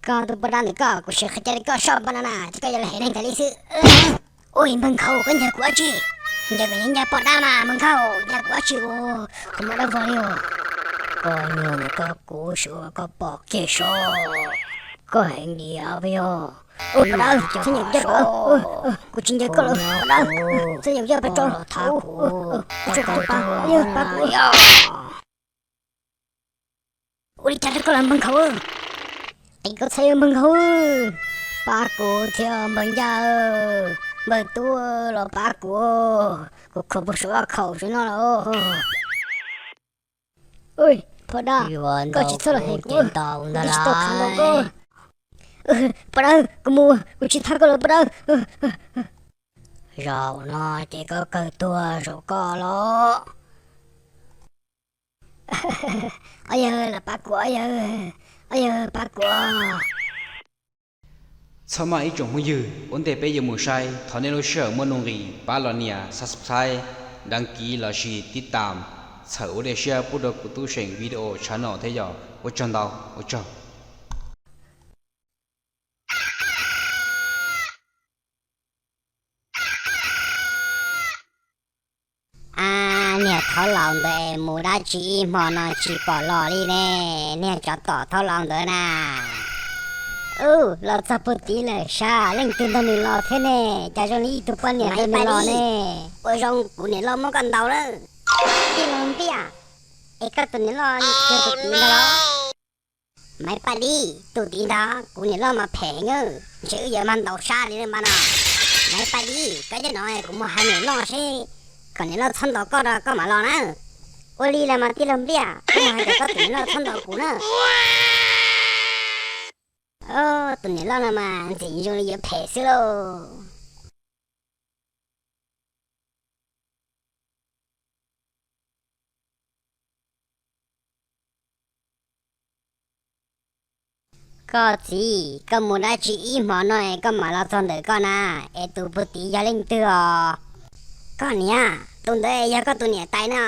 Koj tus poj dab ntawm koj, kuv sim qhia li koj soj npaj no na, ces koj yuav los hem neeg tas li xwb. Ua npawg nkhaus, koj ncaim kuv dab tsi? Ncaim kuv ncaim poj dab mas npawg nkhaus, ncaim kuv dab tsi? Qhov muaj dab vog li os. Koj nyuag ntawm koj kuv xyuas koj pom kiag soj. Koj heev diam yog? Poj dab, txhob ncaim kuv, kuv tsis ncaim koj los poj dab. Txhob ncaim kuv, pab tso, pab kuv, pab kuv. Ua li cas rau koj los npawg nkhaus? Qhia koj txhob yuav npawg nkhaus. Pab kuv thiab npawg ncaj, npawg tub los pab kuv, kuv khaus puag saum vaj khaum saum no los. Poj dab, koj tsis txhob los hem kuv, kuv twb tsis tau khav nkaus koj. Poj dab, kuv mus, kuv tsis thab koj lawm poj dab. Zaum no ces koj kawg tuag saum koj los. Ob yawg los pab kuv, ob yawg, ob yawg pab kuv. Txhob maj ib tsoom phooj ywg, ua ntej peb yuav mus saib, thov nej lub sij hawm muaj nuj nqis pab los nias subscribe, đăng ký lossis tib tam, txhawm ua dej siab pub rau kuv Tub Seem Video Channel thiab yog ua tsaug ntau, ua tsaug. A, niag thaub laus ntawd mus dab tsi ib hmo no tsis pom los li ne? Niag tsov tom thaub laus ntawd na. Ub, los txog puag tid lawm sab, leej twg nrog nws los thiab ne? Cas zoo li ib tug poj niam nrog nws los ne? Ua zoo kuv niam loj muab koj ntaus lawm. Tij laug Npliaj, es koj tus niam loj yog tus tid ntag los? Maiv Paj Dib, tus tid ntag, kuv niam loj mas phem heev, ntshe wb yuav mag ntaus sab li lawm mas no. Maiv Paj Dib, koj nyob no kuv mus hais niam loj seb, kom niam loj txhob ntaus koj rau koj mam los na. Ua li los mas tij laug Npliaj, koj mus hais kom koj tus niam loj txhob ntaus kuv na. Tus niam loj no mas ntxim zoo li yuav phem xwb lauj. Koj txiv, koj mus dab tsi ib hmo no es koj mam los txog ntawm koj na, es tus puag tid yog leej twg os? Koj niam, tus ntawd yog koj tus niam tais na.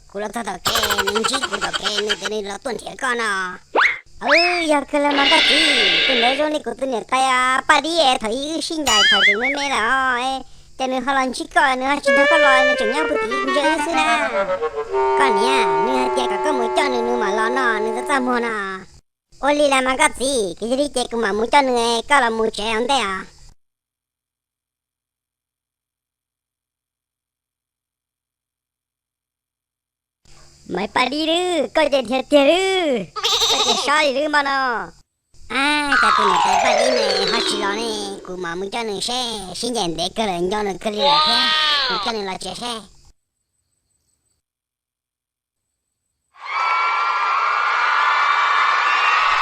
Kuv los txog tom kev, nws ntsib kuv tom kev, nws tias nws los tuaj nrhiav koj no. Yog kawg li mas koj txiv, tus ntawd zoo li kuv tus niam tais Paj Dib thaum ub wb sib ncaim thaum tseem me me lawm os, ces nws ho los ntsib koj, nws ho tsis nrog koj los, nws tseem nyob puag tid ntsia wb xwb na. Koj niam, nws hais tias kom koj mus coj nws, nws mam los no, nws txaj txaj muag no. Ua li los mas koj txiv, koj yog li ces kuv mam mus coj nws, koj los mus tsev ua ntej os. Maiv Paj Dib lawm, koj ces dhia tiag lawm, koj ces sab li lawm mas no. A, cas tus niam tais Paj Dib ne ho tsis los ne, kuv mam mus coj nws seb, sib ncaim ntev kawg lawm nco nws kawg li lawm thiab, mus coj nws los tsev seb.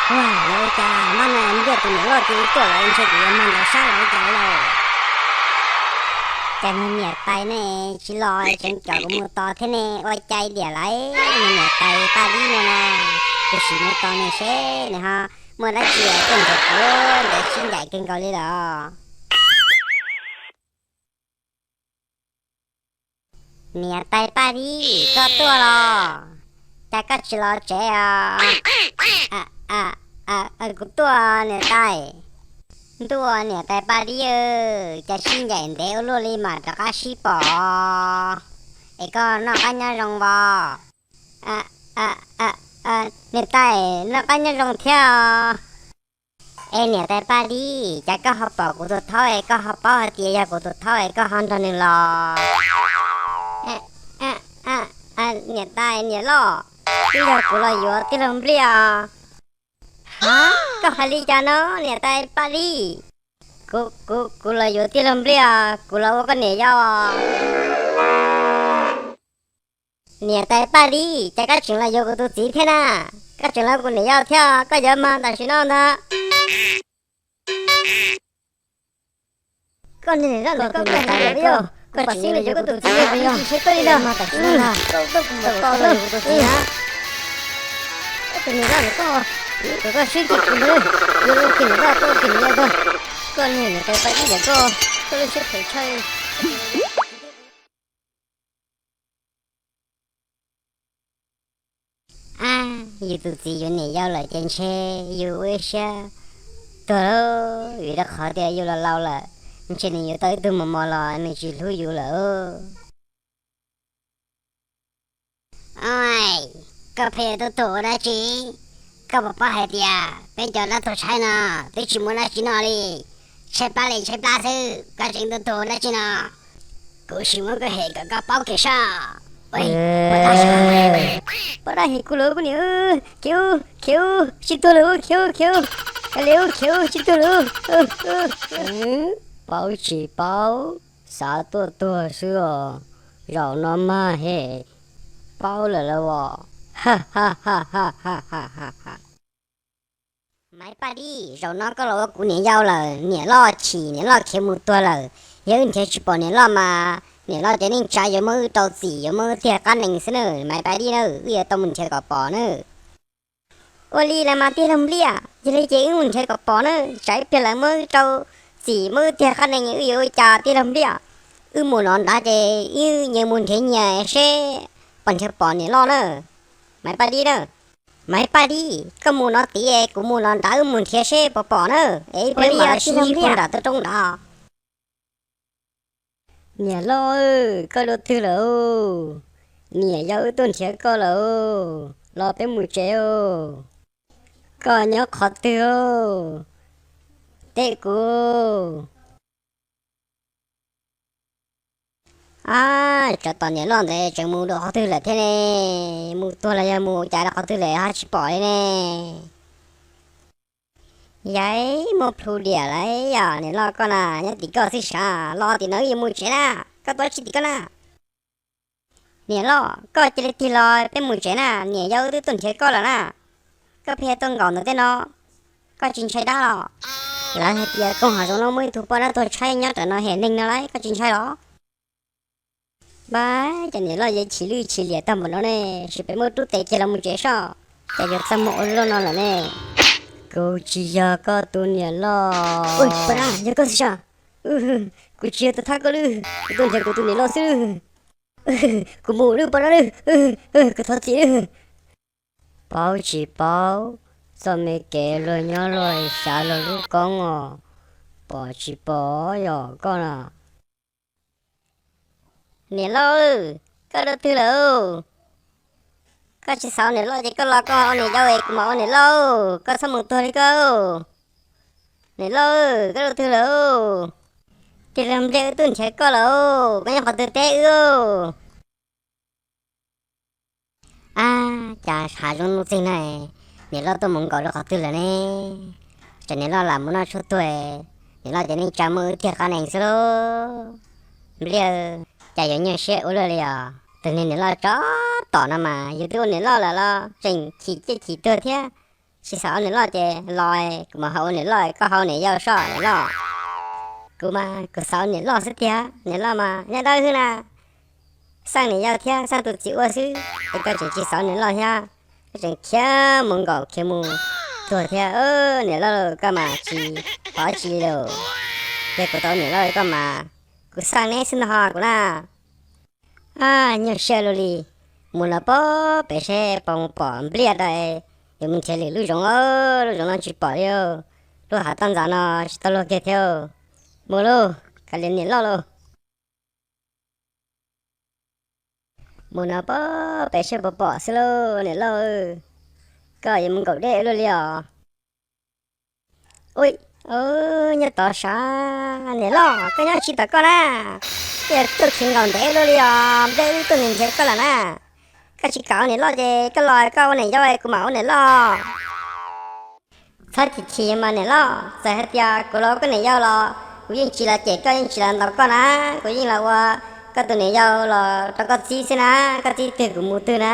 Ua, yog ua cas npaj no Npliaj tus niam loj twb tuaj lawm, ntshe kuv yuav mag ntaus sab los ua cas lauj. Cas niag niam tais ne tsis los, tseem coj kuv mus tos thiab ne, ua cas diam lawm, niag niam tais Paj Dib no na. Kuv sim mus tos nws seb nws ho muaj dab tsi tuaj nrhiav kuv, ntawd sib ncaim kawg nkaus li lawm. Niam tais Paj Dib, koj tuaj los? Cas koj tsis los tsev os? Kuv tuaj niam tais. Ntuj, niam tais Paj Dib, cas sib ncaim ntev ua luaj li mam rov qab sib pom, es koj noj qab nyob zoo os? Niam tais, noj qab nyob zoo thiab os. Es niam tais Paj Dib, cas koj ho pom kuv tus thaub es koj ho paub hais tias yog kuv tus thaub es koj ho nrog nws los? Niam tais, niam loj, twb yog kuv los yuav tij laug Npliaj os. Ha, koj hais li cas no niam tais Paj Dib? Kuv, kuv, kuv los yuav tij laug Npliaj, kuv los ua koj niam yau. Niam tais Paj Dib, cas koj tseem los yuav kuv tus txiv thiab na? Koj tseem los ua kuv niam yau thiab, koj yuav mag tam sim no ntag. Koj niag niam loj ntawd, koj niam tais yog, koj tseem los yuav koj tus txiv, koj tsis seb koj li ntag. Koj mus tos los yuav kuv tus txiv na. Koj tus niam loj ntawd koj, koj sib tsis kuv ntag, yuav ua kiag niam loj koj ua kiag niam yau ntag. Koj niag niam tais Paj Dib ntawd koj, koj lub siab phem tshaj. A, yus tus txiv yuav niam yau lawm ces ntshe yus ua ib siab Tuag lauj, vim rau qhov tias yus los laus lawm, ntshe nws yuav tau ib tug mos mos los nws tsis hlub yus lawm. Oj, koj pheej tuaj tuag ua dab tsi? Koj puas paub hais tias peb cov dab tuag tshaib no twb tsis muaj dab tsi noj li, tshaib plab li tshaib plab xwb, koj tseem tuaj tuag ua dab tsi no? Kuv sim muab koj hem kom koj paub kiag soj. Pov dab hem kuv lawm kuv niam, khiav, khiav, tsis tuag lawm, khiav, khiav, kav liam, khiav, tsis tuag lawm. Paub tsis paub, xav tuaj tuag xwb os. Zaum no mag hem, paub lawm lauj os. Maiv Paj Dib, zaum no koj los ua kuv niam yau lawm, niam loj chim, niam loj khiav mus tuag lawm. Yog wb nrhiav tsis pom niam loj mas niam loj cov neej tsa yuav muab wb rau txim, yuav muab wb tiag qab nees xwb na Maiv Paj Dib na, wb yuav tau mus nrhiav kom pom na. Ua li los mas tij laug Npliaj, yog li ces wb mus nrhiav kom pom na, tsam ib pliag lawv muab wb rau txim muab wb tiag qab nees wb yuav ua cas tij laug Npliaj? Wb mus no nrad ces wb nyias mus nrhiav nyias seb puas nrhiav pom niam loj na. Maiv Paj Dib na, Maiv Paj Dib, koj mus no tid, kuv mus no nrad, wb mus nrhiav seb puas pom na. Es ib pliag mam li sib ntsib puag nram toj roob nrad. Niam loj, koj dua twg lawm? Niam yau wb tuaj nrhiav koj lawm, los peb mus tsev. Koj nyob qhov twg? Teb kuv. Ab, tsov tom niam loj ntawd tseem mus dua qhov twg lawm thiab ne? Mus tuag los yog mus ua cas rau qhov twg lawm ho tsis pom li ne? Yaiv, muaj plhu diam lawm yom, niam loj koj na, nyob tim koj xwb sav, los tim no wb yuav mus tsev na, koj tuaj tsis tim koj na. Niam loj, koj cia li tig los peb mus tsev na, niam yau wb twb tuaj nrhiav koj lawm na. Koj pheej tuaj nkaum ntawm tej no, koj tsis ntshai dab los? Lawv hais tias koog hav zoov no muaj ib tug poj dab tuag tshaib nyob ram no hem neeg no lauj, koj tsis ntshai los? Npab, cov niam loj yeej chim lwj chim liam tag npaum no ne, sim peb muab rub tes kiag los mus tsev soj, cas yuav txaj muag ua luaj no lawm ne. Kuv tsis yog koj tus niam loj. Ua, yog koj xwb sas. Kuv tsis yog tus thab koj lwj, kuv tuaj nrhiav kuv tus niam loj xwb. Kuv mus lwj poj dab lwj, kuv thov txim lwj. Paub tsis paub, txoj me kev luag nyob luag xyav luag lub koob os, pom tsis pom yog koj na. Niam loj, koj dua twg lawm? Koj tsis xav ua niam loj ces koj los koj ua niam yau es kuv mam ua niam loj, koj txhob mus tuag li koj. Niam loj, koj dua twg lawm? Tij laug Npliaj wb tuaj nrhiav koj lawm, koj nyob qhov twg teb wb? Ab, cas hav zoov nuj txeeg na, niam loj tuaj mus nkaum rau qhov twg lawm ne? Tsam niam loj lam mus noj tshuaj tuag, niam loj cov neej tsa muab wb tiag qab nees xwb lauj. Npliaj, cas yuav nyuaj siab ua luaj li os. Tus niag niam loj tsov tom no mas yus twb ua niam loj lawm los tseem chim ciaj chim tuag thiab. Tsis xav ua niam loj ces los, kuv mam ho ua niam loj, koj ho ua niam yau soj niam loj. Kuv mas kuv xav ua niam loj xwb tiag, niam loj mas nyob dawb hwb na. Xaj niam yau thiab xaj tus txiv ua xwb es koj tseem tsis xav ua niam loj thiab, koj tseem khiav mus nkaum khiav mus tuag thiab. Niam loj, koj mas tsis pom dab tsi li lawm. Yog kuv tau ua niam loj li koj mas kuv xaj neb xwb ntag ho kuv na. Ab, nyuaj siab luaj li. Mus no pab pem seb puas mus pom Npliaj dua, yuav mus nrhiav lwm lub zoov, lub zoov no tsis pom li. Lub hav toj ntxas no tsis tau luag kiag thiab. Mus lauj, kav liam niam loj lauj. Mus no pab pem seb puas pom xwb lauj niam loj. Koj yuav mus nkaum deb luaj li os. Ui, nyob tod sav, niam loj koj nyob tsis tom koj na. Koj yuav tuaj khiav nkaum ntev luaj li os, Npliaj wb tuaj nrhiav koj lawm na. Koj tsis kam ua niam loj ces koj los koj ua niam yau kuv mam ua niam loj. Txhob chim chim mas niam loj, txawm hais tias kuv los ua koj niam yau los kuv yeej tsis los cem koj, yeej tsis los ntaus koj na. Kuv yeej los ua koj tus niam yau los rau koj txib xwb na, koj txib twg kuv mus twg na.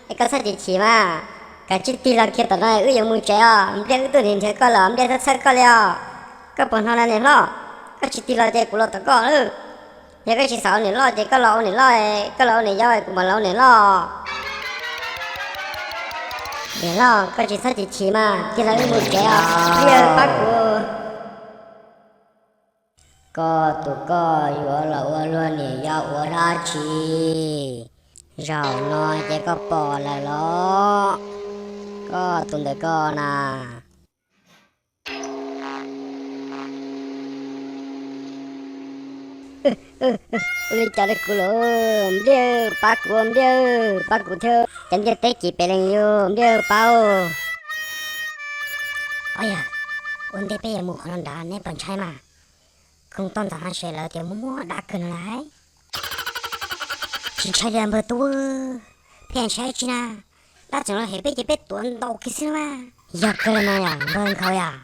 Es koj txhob chim chim mas, kav tsij tig los kiag tom no wb yuav mus tsev os, Npliaj wb tuaj nrhiav koj lawm, Npliaj txhawj txhawj koj li os. Koj puas hnov na niam hlob, koj tsis tig los ces kuv los tom koj lawm. Yog koj tsis xav ua niam loj ces koj los ua niam loj, koj los ua niam yau kuv mam los ua niam loj. Niam loj, koj tsis txhob chim chim mas, tig los wb mus tsev os, Npliaj pab kuv. Koj tus koj yuav los ua luag niam yau ua dab tsi? Zaum no ces koj pom lawm los, koj tus ntawm koj na. Ua li cas rau kuv lawm, Npliaj, pab kuv Npliaj, pab kuv thiab, cov ntiaj teb ces pem leej yus Npliaj pab. Au yog, ua ntej peb yuav mus qhov no nrad neb puas ntshai mas? Koog toj ntxas no ces lawv tias muaj muaj dab kawg no lauj. Tsis ntshai li npawg tub, peb ntshai tsis na, dab tseem los hem peb ces peb tuav ntaus kiag xwb mas. Yog kawg li mas yom npawg nkhaus yom,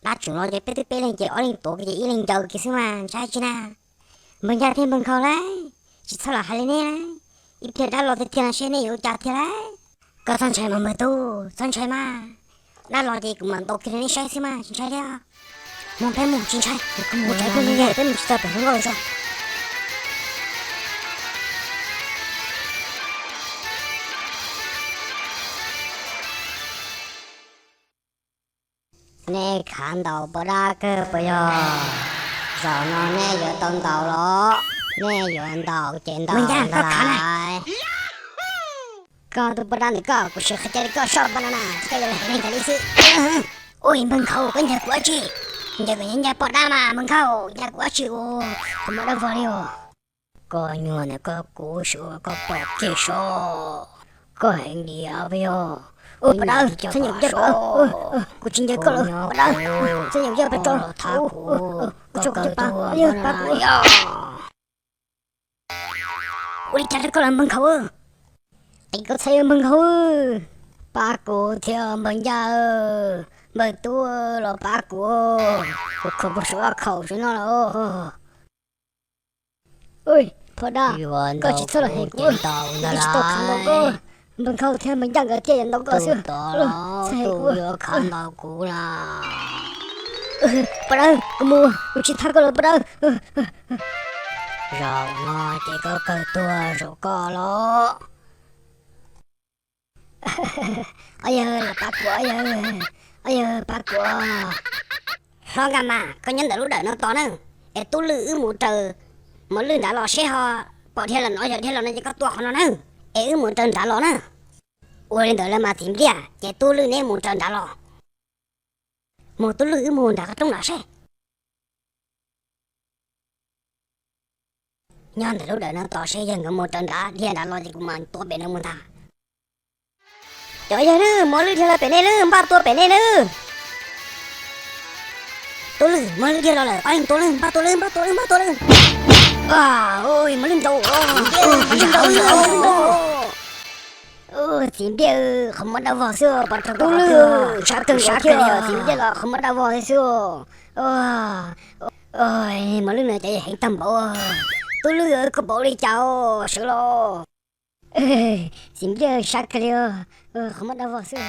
dab tseem los ces peb twb peb leeg ces ob leeg tuav kiag ces ib leeg ncaws kiag xwb mas ntshai tsis na. Npawg Ncaj thiab npawg nkhaus lauj, tsis txhob los hais li nej lauj, ib pliag dab los tiag tiag no seb nej yuav ua cas tiag lauj. Koj txhob ntshai mas npawg tub, txhob ntshai mas, dab los ces kuv mam ntaus kiag rau nej saib xwb mas tsis ntshai thiab. Mus peb mus tsis ntshai, kuv mus tsev pliag li peb mus tsis tau pem hauv nkauj tso. Nej khav ntaus poj dab kawg puas yog? Zaum no nej yuav tau ntaus los? Nej yuav ntaus ces ntaus ntag lauj. Koj tus poj dab ntawm koj, kuv sim qhia cia rau koj soj pa no na, koj yuav los hem neeg tas li xwb. Ua npawg nkhaus, koj ncaws kuv dab tsi? Ncaws kuv ncaws poj dab mas npawg nkhaus, ncaws kuv dab tsi ua, kuv muaj dab vog li os. Koj nyuag ntawm koj, kuv xyuas koj pom kiag soj. Koj heev diam puas yog? Poj dab, txhob ncaws kuv caj pas, kuv tsis ncaws koj lawm poj dab, txhob ncaws kuv caj pas tso, kuv tso kuv caj pas, pab kuv. Ua li cas rau koj lawm npawg nkhaus? Es koj txhob npawg nkhaus, pab kuv thiab npawg Ncaj, npawg tub los pab kuv, kuv khaus puag saum ob khaum saum no lawm. Poj dab, koj tsis txhob los hem kuv, kuv tsis tau khav ntaus koj. Npawg nkhaus thiab npawg Ncaj nkawd thiaj yuav ntaus koj xwb, txhob hem kuv. Poj dab, kuv mus, kuv tsis thab koj lawm poj dab. Zaum no ces koj kawg tuag saum koj los. Au yawg, los pab kuv, au yawg, au yawg pab kuv. Hlob Nkaj Mas, koj nyob ntawm lub dawm no tos na, es Tub Lwj wb mus raws Mos Lwj nrad los seb ho pom dhia los no, yog dhia los no ces koj tua qhov no na, es wb mus raws nrad los na. Ua li ntawd lawm mas txiv Npliaj, ces Tub Lwj neb mus raws nrad los. Mus Tub Lwj, wb mus nram qhov rooj nrad seb. Nyob ntawm lub dawm no tos seb yawg nkawd mus raws nrad dhia nrad los ces kuv mam tua pem no mus ntag. Cov yawg na, Mos Lwj dhia los pem nej na, npaj tua pem nej na. Tub Lwj, Mos Lwj dhia los lawm, ob leeg tua lawm, npaj tua lawm, npaj tua lawm, npaj tua lawm. Mos Lwj nraus, Mos Lwj nraus. Txiv Npliaj, qhov muag dab vog xwb, pov rau Tub Lwj, sab kawg sab kawg, txiv Npliaj los qhov muag dab vog xwb. Mos Lwj no cov yawg heev tag npaum. Tub Lwj, koj npaum li cas sawv los. Txiv Npliaj sab kawg li, qhov muag dab vog xwb.